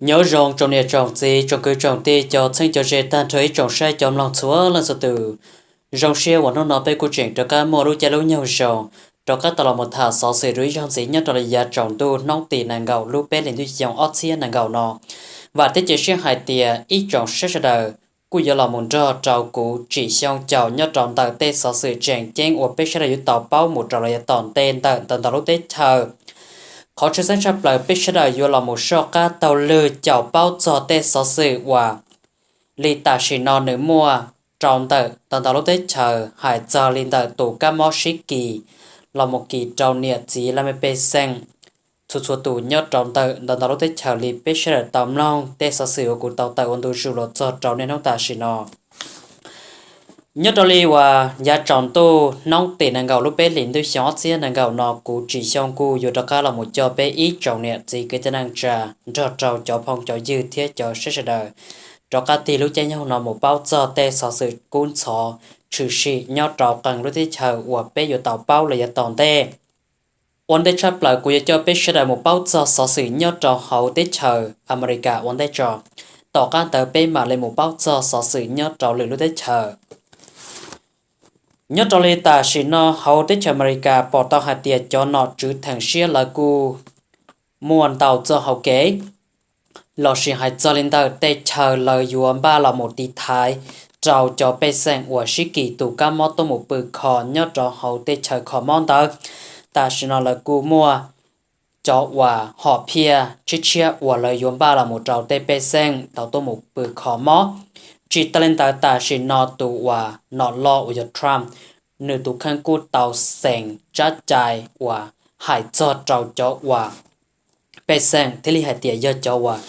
Nyob zoo tsoom niam tsoom txiv, tsoom kwv tsoom tij, cov txheeb cov ze, tag nrho ib tsoom saib cov mloog txhua leej txhua tus. Zoo siab uas hnub no peb kuj tseem rov qab muaj lub caij lub nyoog zoo rov qab tau los mus tham xov xwm dua ib zaug ntxiv nyob rau li yav tsaus ntuj hnub tim nees nkaum lub peb hlis ntuj xyoo ob txhiab nees nkaum no. Vam thiab cia siab hais tias ib tsoom saib sawv daws kuj yuav los mus nrog rau kuv Tsim Xyooj caum nyob rau ntawm tej xov xwm tseem ceeb uas peb sawv daws yuav tau paub mus rau lawm yav tom ntej ntawm ntau ntau lub teb chaws. Qhov tshwj xeeb tshaj plaws peb sawv daws yuav los mus soj qab taug lw caum paub txog tej xov xwm uas li tam sim no nws muaj rau ntawm ntau ntau lub teb chaws hais txog li ntawm tus kab mob sib kis los mus kis rau niam txiv laj mej pej xeem txhua txhua tus nyob rau ntawm ntau ntau lub teb chaws li peb sawv daws tau mloog tej xov xwm uas kuv tau tawm ua ntu zus los txog rau niaj hnub tam sim no. Nyob rau li uas yav tsaus ntuj hnub tim nees nkaum lub peb hlis ntuj xyoo ob txhiab nees nkaum no kuv Tsim Xyooj kuj yuav rov qab los mus coj peb ib tsoom niam txiv kwv tij neej tsa nrog rau cov phooj cov ywg thiab cov saib sawv daws rov qab tig lub caij nyoog no mus paub txog tej xov xwm kub ntxhov tshwm sim nyob rau qee lub teb chaws uas peb yuav tau paub lawm yav tom ntej. Ua ntej tshaj plaws kuv yuav coj peb sawv daws mus paub txog xov xwm nyob rau hauv teb chaws Amelikas ua ntej tso, tom qab ntawd peb mam li mus paub txog xov xwm nyob rau lwm lub teb chaws. Nyob rau li tam sim no hauv teb chaws Amelikas pom tau hais tias cov nom tswv theem siab lawv kuj muaj ntau txoj hau kev lossis hais txog li ntawm tej chaw lawv yuav npaj los mus tiv thaiv rau cov pej xeem uas sib kis tus kab mob tuaj mus pw kho nyob rau hauv tej chaw kho mob ntawd. Tam sim no lawv kuj muaj cov uas hom phiaj tshiab tshiab uas lawv yuav npaj los mus rau tej pej xeem tau tuaj mus pw kho mob. Tsis tas li ntawd tam sim no tus uas nom loj uas yog Trump, nws tus kheej kuj tau xeem tsab cai uas hais txog rau cov uas pej xeem thiaj li hais tias yog cov uas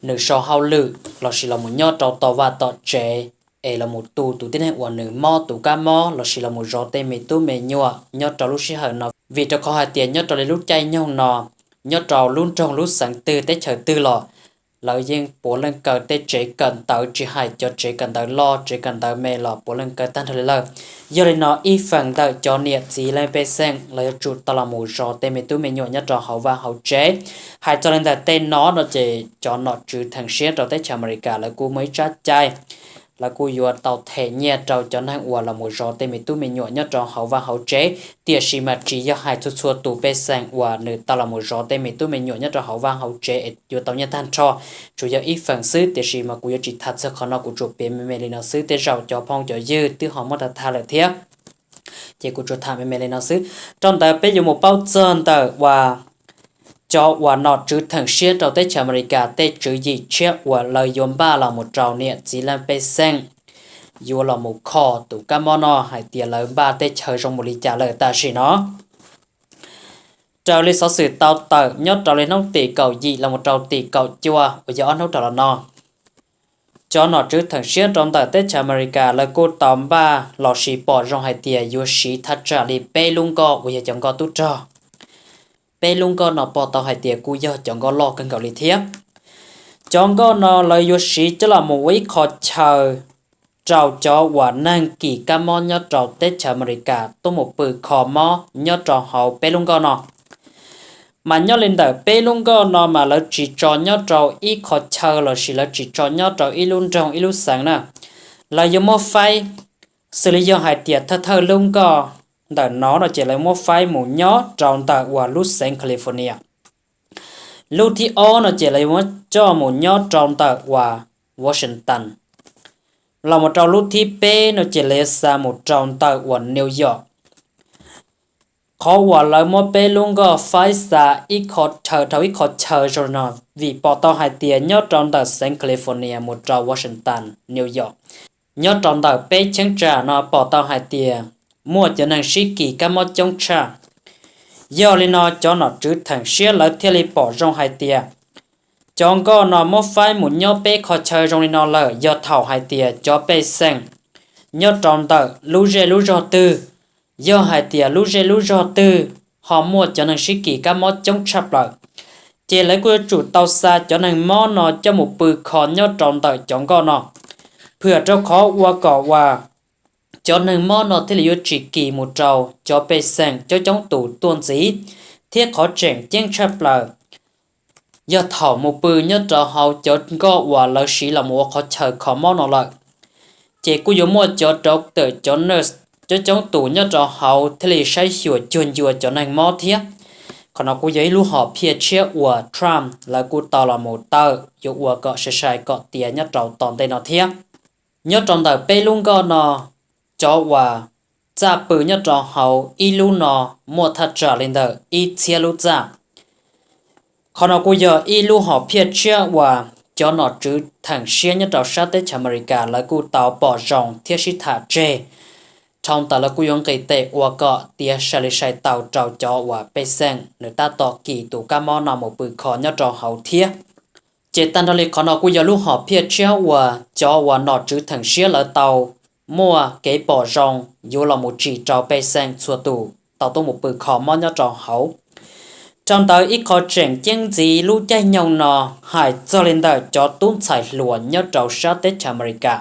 nws sau hauj lwm lossis los mus nyob rau tom vaj tom tsev es los mus tu tus tib neeg uas nws mob tus kab mob lossis los mus zov tej me tub me nyuam nyob rau lub sij hawm no, vim rau qhov hais tias nyob rau li lub caij nyoog no nyob rau lub nroog lub xeev twg teb chaws twg los lawv yeej puav leej kaw tej tsev kawm ntawv, tsis hais cov tsev kawm ntawv loj tsev kawm ntawv me los puav leej kaw tag nrho li lawm. Yog li no ib feem ntawm cov niam txiv laj mej pej xeem lawv yuav tsum tau los mus zov tej me tub me nyuam nyob rau hauv vaj hauv tsev. Hais txog li ntawm tej no no ces cov nom tswv theem siab rau teb chaws Amelikas lawv kuj muaj ib tsab cai, lawv kuj yuav tau them nyiaj rau cov neeg uas los mus zov tej me tub me nyuam nyob rau hauv vaj hauv tsev, tiam sis mas tsis yog hais txhua txhua tus pej xeem uas nws tau los mus zov tej me tub me nyuam nyob rau hauv vaj hauv tsev es yuav tau nyiaj tag nrho, tsuas yog ib feem xwb. Tiam sis mas kuv yuav tsis tham txog qhov no, kuv tsuas piav me me li no xwb, tej zaum cov phooj cov ywg twb ho muab tham lawm thiab, ces kuv tsuas tham me me li no xwb. Rau ntawd peb yuav mus paub txog ntawm uas cov uas nom tswv theem siab rau teb chaws Amelikas tej tswv yim tshiab uas lawv yuav npaj los mus rau niam txiv laj mej pej xeem yuav los mus kho tus kab mob no hais tias lawv npaj tej chaw zoo mus li cas lawm tam sim no. Raws li xov xwm tau tawm nyob rau li hnub tim kaum yim los mus rau tim kaum cuaj uas yog ob hnub rau los no, cov nom tswv theem siab rau ntawm teb chaws Amelikas lawv kuj tau npaj lossis pom zoo hais tias yuav siv thaj tsam li peb lub nkoj uas yog cov nkoj tub rog. Peb lub nkoj no pom tau hais tias kuj yog cov nkoj loj kawg nkaus li thiab. Cov nkoj no lawv yuav siv coj los mus ua ib qho chaw rau cov uas neeg kis kab mob nyob rau teb chaws Amelikas tuaj mus pw kho mob nyob rau hauv peb lub nkoj no. Mas nyob li ntawm peb lub nkoj no mas lawv tsis tso nyob rau ib qho chaw lossis lawv tsis tso nyob rau ib lub nroog ib lub xeev na. Lawv yuav muab faib, xws li yog hais tias thawj thawj lub nkoj ntawm no no ces lawv muab faib mus nyob rau ntawm uas lub xeev California. Lub thib ob no ces lawv yuav muab coj mus nyob rau ntawm uas Washington. Los mus rau lub thib peb no ces lawv yuav xa mus rau ntawm uas New York. Qhov uas lawv muab peb lub nkoj faib xa ib qho chaw dhau ib qho chaw zoo no, vim pom tau hais tias nyob rau ntawm xeev California mus rau Washington, New York, nyob rau ntawm peb cheeb tsam no pom tau hais tias muaj cov neeg sib kis kab mob coob tshaj. Yog li no cov nom tswv theem siab lawv thiaj li pom zoo hais tias cov nkoj no muab faib mus nyob peb qho chaw zoo li no lawm yog thaum hais tias cov pej xeem nyob rau ntawm lub zej lub zog twg, yog hais tias lub zej lub zog twg ho muaj cov neeg sib kis kab mob coob tshaj plaws, ces lawv kuj yuav tsum tau xa cov neeg mob no coj mus pw kho nyob rau ntawm cov nkoj no, phwam rau qhov ua kom uas cov neeg mob no thiaj li yuav tsis kis mus rau cov pej xeem coob coob tus tuaj ntxiv. Thiab qhov tseem ceeb tshaj plaws yog thaum mus pw nyob rau hauv cov nkoj uas lawv siv los mus ua qhov chaw kho mob no lawm, ces kuj yuav muaj cov doctor, cov nurse coob coob tus nyob rau hauv thiaj li saib xyuas cuag ncua cov neeg mob thiab. Qhov no kuj yog ib lub hom phiaj tshiab uas Trump lawv kuj tau los mus tawm yuav ua kom sai sai kom tiav nyob rau tom ntej no thiab. Nyob rau ntawm peb lub nkoj no, cov uas txaj pw nyob rau hauv ib lub no muaj thaj tsam li ntawm ib txhiab lub txaj. Qhov no kuj yog ib lub hom phiaj tshiab uas cov nom tswv theem siab nyob rau sab teb chaws Amelikas lawv kuj tau pom zoo thiab sib tham tseg. Dhau ntawd lawv kuj yuav nqis tes ua kom tiav sai li sai tau rau cov uas pej xeem nws tab tom kis tus kab mob no mus pw kho nyob rau hauv thiab. Ces tag nrho li qhov no kuj yog lub hom phiaj tshiab uas cov uas nom tswv theem siab lawv tau muaj kev pom zoo yuav los mus tsim rau pej xeem txhua tus tau tuaj mus pw kho mob nyob rau hauv. Dhau ntawd ib qho tseem ceeb ntxiv lub caij nyoog no hais txog li ntawm cov tub ntxhais hluas nyob rau sab teb chaws Amelikas.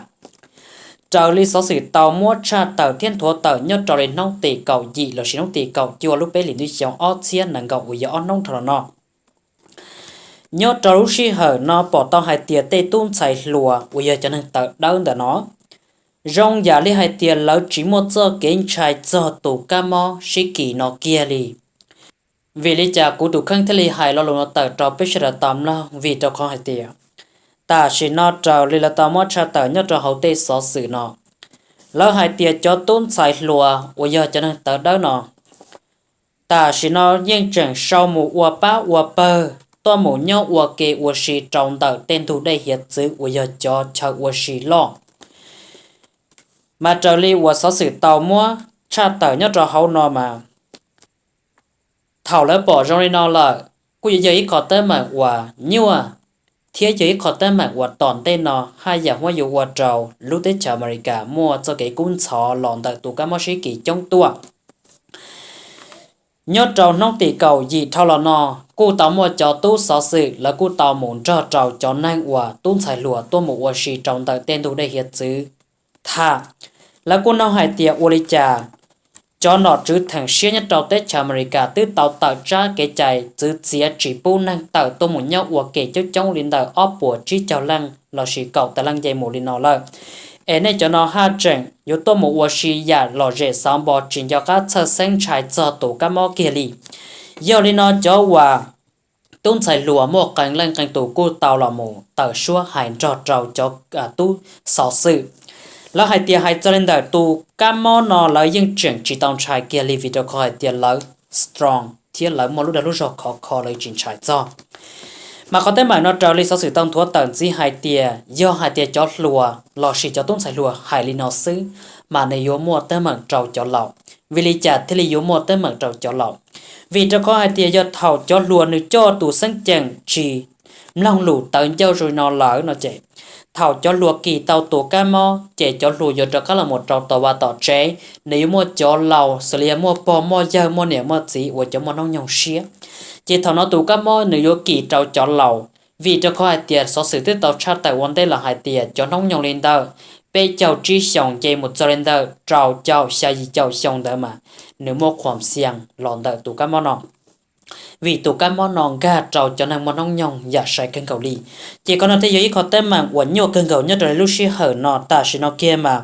Raws li xov xwm tau muab tshaj tawm thiab nthuav tawm nyob rau li hnub tim kaum yim lossis hnub tim kaum cuaj lub peb hlis ntuj xyoo ob txhiab nees nkaum uas yog ob hnub dhau los no, nyob rau lub sij hawm no pom tau hais tias tej tub ntxhais hluas uas yog cov neeg tawv dawb ntawm no zoo yam li hais tias lawv tsis muaj txoj kev ntshai txog tus kab mob sib kis no kiag li. Vim li cas kuv tus kheej thiaj li hais lo lus no tawm rau peb sawv daws tau mloog? Vim rau qhov hais tias tam sim no raws li lawv tau muab tshaj tawm nyob rau hauv tej xov xwm no, lawv hais tias cov tub ntxhais hluas uas yog cov neeg tawv dawb no tam sim no yeej tseem sau mus ua pab ua pawg tuaj mus nyob ua ke ua si rau ntawm tej ntug dej hiav txwv uas yog cov chaw ua si loj. Mas raws li uas xov xwm tau muab tshaj tawm nyob rau hauv no mas, thaum lawv pom zoo li no lawm, kuj yuav yog ib qho teeb meem uas nyuaj thiab yog ib qho teeb meem uas tom ntej no haj yam muab yuav ua rau lub teb chaws Amelikas muaj txoj kev kub ntxhov los ntawm tus kab mob sib kis coob tuaj. Nyob rau hnub tim kaum yim dhau los no, kuj tau muaj cov tub xov xwm lawv kuj tau mus nrog rau cov neeg uas tub ntxhais hluas tuaj mus ua si rau ntawm tej ntug dej hiav txwv tham. Lawv kuj nug hais tias ua li cas cov nom tswv theem siab nyob rau teb chaws Amelikas twb tau tawm tsab kev cai txwv txiav tsis pub neeg tawm tuaj mus nyob ua ke coob coob li ntawm ob puas tsib caug leej lossis kaum tawm leej nce mus li no lawm, es nej cov no haj tseem yuav tuaj mus ua si yam lom zem xav npo tsis nco qab txhawj xeeb ntshai txog tus kab mob kiag li. Yog li no cov uas tub ntxhais hluas muaj qee leej qee tus kuj tau los mus tawm suab hais nrog rau cov tub xov xwm. Lawv hais tias hais txog li ntawm tus kab mob no lawv yeej tseem tsis tau ntshai kiag li vim rau qhov hais tias lawv strong thiab lawv muaj lub dag lub zog khov kho lawv tsis ntshai txog. Mas qhov teeb meem no raws li xov xwm tau nthuav tawm ntxiv hais tias yog hais tias cov hluas lossis cov tub ntxhais hluas hais li no xwb, mas nws yuav muaj teeb meem rau cov laus. Vim li cas thiaj li yuav muaj teeb meem rau cov laus? Vim rau qhov hais tias yog thaum cov hluas nws coj tus xeeb ceem tsis mloog lus tawv ncauj zoo li no lawm no ces, thaum cov hluas kis tau tus kab mob ces cov hluas yuav rov qab los mus rau tom vaj tom tsev, nws yuav muaj cov laus xws li yog muaj pog muaj yawg muaj niam muaj txiv uas cov muaj hnub nyoog siab, ces thaum no tus kab mob nws yuav kis rau cov laus. Vim rau qhov hais tias xov xwm twb tau tshaj tawm ua ntej los hais tias cov hnub nyoog li ntawm peb caug tsib xyoos nce mus txog li ntawm rau caum xya yim caum xyoo ntawd mas nws muaj khuam xias los ntawm tus kab mob no. Vim tus kab mob no nkag rau cov neeg muaj hnub nyoog yam sai kawg nkaus li. Ces qhov no thiaj yog ib qho teeb meem uas nyuaj kawg nkaus nyob rau li lub sij hawm no tam sim no kiag mas,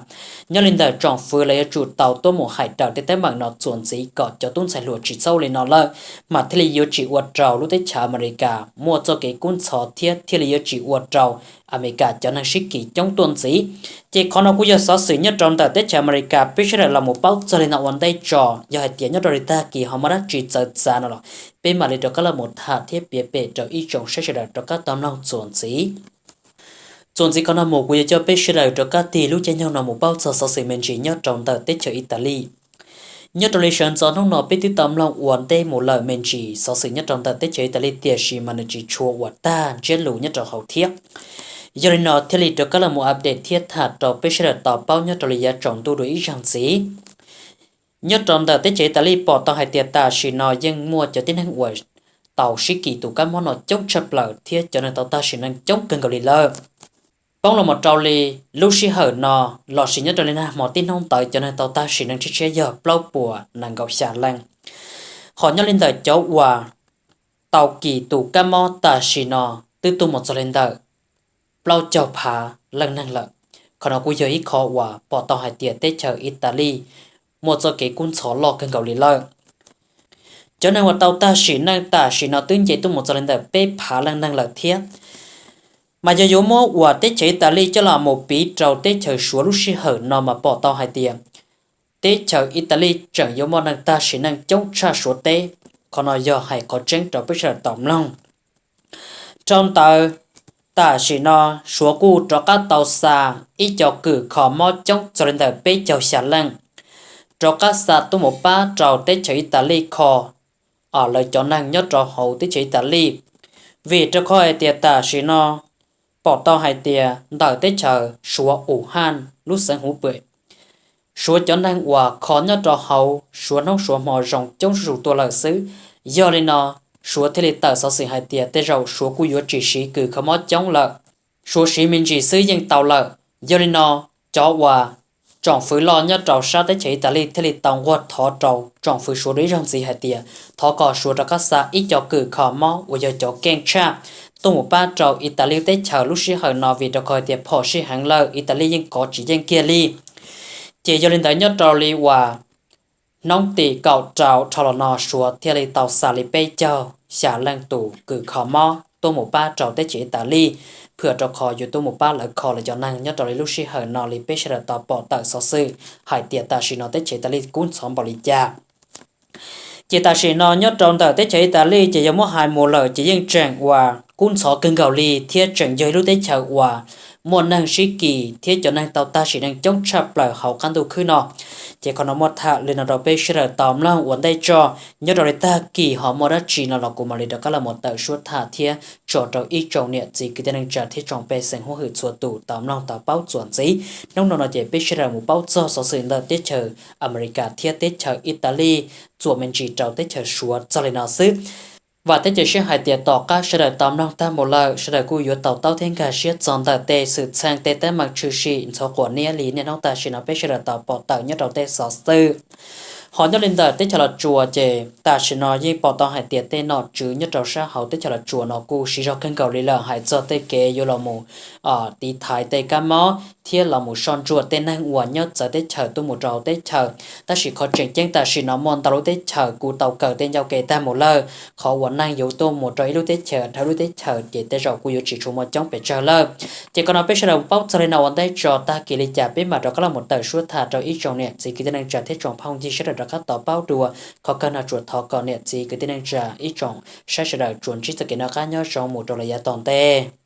nyob li ntawm tsoom fwv lawv yuav tsum tau tuaj mus hais raws tej teeb meem no txuas ntxiv kom cov tub ntxhais hluas tsis txhob ua li no lawm, mas thiaj li yuav tsis ua rau lub teb chaws Amelikas muaj txoj kev kub ntxhov thiab thiaj li yuav tsis ua rau Amelikas cov neeg sib kis coob tuaj ntxiv. Ces qhov no kuj yog xov xwm nyob rau ntawm teb chaws Amelikas peb sawv daws los mus paub txog li no ua ntej tso. Yog hais tias nyob rau li tag kis ho muaj dab tsi txawv txav no los peb mam li rov qab los mus tham thiab piav pem rau ib tsoom saib sawv daws rov qab tau mloog txuas ntxiv. Txuas ntxiv qhov no mus kuv yuav coj peb sawv daws rov qab tig lub caij nyoog no mus paub txog xov xwm me ntsis nyob rau ntawm teb chaws Italis. Nyob rau li sawv ntxov hnub no peb twb tau mloog ua ntej mus lawm me ntsis xov xwm nyob rau ntawm teb chaws Italis tiam sis mas nws tsis tshua uas tag ntsiab lus nyob rau hauv thiab. Yog li no thiaj li rov qab los mus update thiab tham rau peb sawv daws tau paub nyob rau li yav tsaus ntuj dua ib zaug ntxiv. Nyob rau ntawm teb chaws Italis pom tau hais tias tam sim no yeej muaj cov tib neeg uas tau sib kis tus kab mob no coob tshaj plaws thiab cov neeg tau tag sim neej coob kawg nkaus li lawm. Poob los mus rau li lub sij hawm no lossis nyob rau li nag hmo tib hnub ntawd cov neeg tau tag sim neej tshiab tshiab yog plaub puas nees nkaum xya leej. Qhov nyob li ntawm cov uas tau kis tus kab mob tam sim no twb tuaj mus txog li ntawm plaub caug phav leej neeg lawm. Qhov no kuj yog ib qho uas pom tau hais tias teb chaws Italis muaj txoj kev kub ntxhov loj kawg nkaus li lawm. Cov neeg uas tau tag sim neej tam sim no twb nce tuaj mus txog li ntawm peb phav leej neeg lawm thiab. Mas yog yuav muab uas teb chaws Italis coj los mus piv rau teb chaws Suav lub sij hawm no mas pom tau hais tias teb chaws Italis tseem yuav muaj neeg tag sim neej coob tshaj Suav teb. Qhov no yog hais qhov tseeb rau peb sawv daws tau mloog. Rau ntawd, tam sim no Suav kuj rov qab tau xa ib co kws kho mob coob txog li ntawm peb caug xya leej rov qab xa tuaj mus pab rau teb chaws Italis kho lawv cov neeg nyob rau hauv teb chaws Italis. Vim rau qhov hais tias tam sim no pom tau hais tias ntawm teb chaws Suav Wuhan lub xeev Hubei, Suav cov neeg uas kho nyob rau hauv Suav hnub Suav hmo zoo coob zuj zus tuaj lawm xwb. Yog li no, Suav thiaj li tawm xov xwm hais tias tej zaum Suav kuj yuav tsis siv kws kho mob coob lawm, Suav siv me ntsis xwb yeej tau lawm. Yog li no, cov uas tsoom fwv loj nyob rau sab teb chaws Italis thiaj li tau nquag thov rau tsoom fwv Suav dua ib zaug ntxiv hais tias thov kom Suav rov qab xa ib co kws kho mob uas yog cov keej tshaj tuaj mus pab rau Italis teb chaws lub sij hawm no, vim rau qhov hais tias phom sij heev lawm, Italis yeej kov tsis yeej kiag li. Ces yog li ntawd, nyob rau li uas hnub tim kaum rau dhau los no Suav thiaj li tau xa li peb caug xya leej tus kws kho mob tuaj mus pab rau teb chaws Italis, phwm rau qhov yuav tuaj mus pab lawv kho lawv cov neeg nyob rau li lub sij hawm no li peb sawv daws tau pom tawm xov xwm hais tias tam sim no teb chaws Italis kub ntxhov npaum li cas. Ces tam sim no nyob rau ntawm teb chaws Italis ces yog muab hais mus lawm ces yeej tseem uas kub ntxhov kawg nkaus li thiab tseem yog ib lub teb chaws uas muaj neeg sib kis thiab cov neeg tau tag sim neej coob tshaj plaws hauv qab ntuj khwb no. Ces qhov no muaj tham li no rau peb sawv daws tau mloog ua ntej tso. Nyob rau li tag kis ho muaj dab tsi no los kuv mam li rov qab los mus tawm suab tham thiab tso rau ib tsoom niam txiv kwv tij neej tsa thiab tsoom pej xeem huab hwm txhua tus tau mloog tau paub txuas ntxiv. Hnub no no ces peb sawv daws mus paub txog xov xwm ntawm teb chaws Amelikas thiab teb chaws Italis txuas me ntsis rau teb chaws Suav txog li no xwb. Vam thiab cia siab hais tias tom qab sawv daws tau mloog tag mus lawm sawv daws kuj yuav tau taub thiab nkag siab txog ntawm tej xwm txheej tej teeb meem tshwm sim ntxhov quav niab li niaj hnub tam sim no peb sawv daws tau pom tawm nyob rau tej xov xwm. Ho nyob li ntawm teb chaws Los Tsuas ces tam sim no yeej pom tau hais tias tej nom tswv nyob rau sab hauv teb chaws Los Tsuas no kuj siv zog kawg nkaus li lawm hais txog tej kev yuav los mus tiv thaiv tej kab mob thiab los mus soj ntsuam tej neeg uas nyob txawv teb chaws tuaj mus rau hauv teb chaws. Tab sis qhov tseem ceeb tam sim no muaj ntau lub teb chaws kuj tau kawm tej ncauj kev tag mus lawm. Qhov uas neeg yuav tuaj mus rau ib lub teb chaws dhau lub teb chaws ces tej zaum kuj yuav tsis tshua muaj coob pes tsawg lawm. Ces qhov no peb sawv daws paub txog li no ua ntej tso, tag kis li cas peb mam rov qab los mus tawm suab tham rau ib tsoom niam txiv kwv tij neej tsa thiab tsoom phooj ywg sawv daws rov qab tau paub dua. Qhov kawg no tsuas thov kom niam txiv kwv tij neej tsa ib tsoom saib sawv daws tsuas ntsib txoj kev noj qab nyob zoo mus rau lawm yav tom ntej.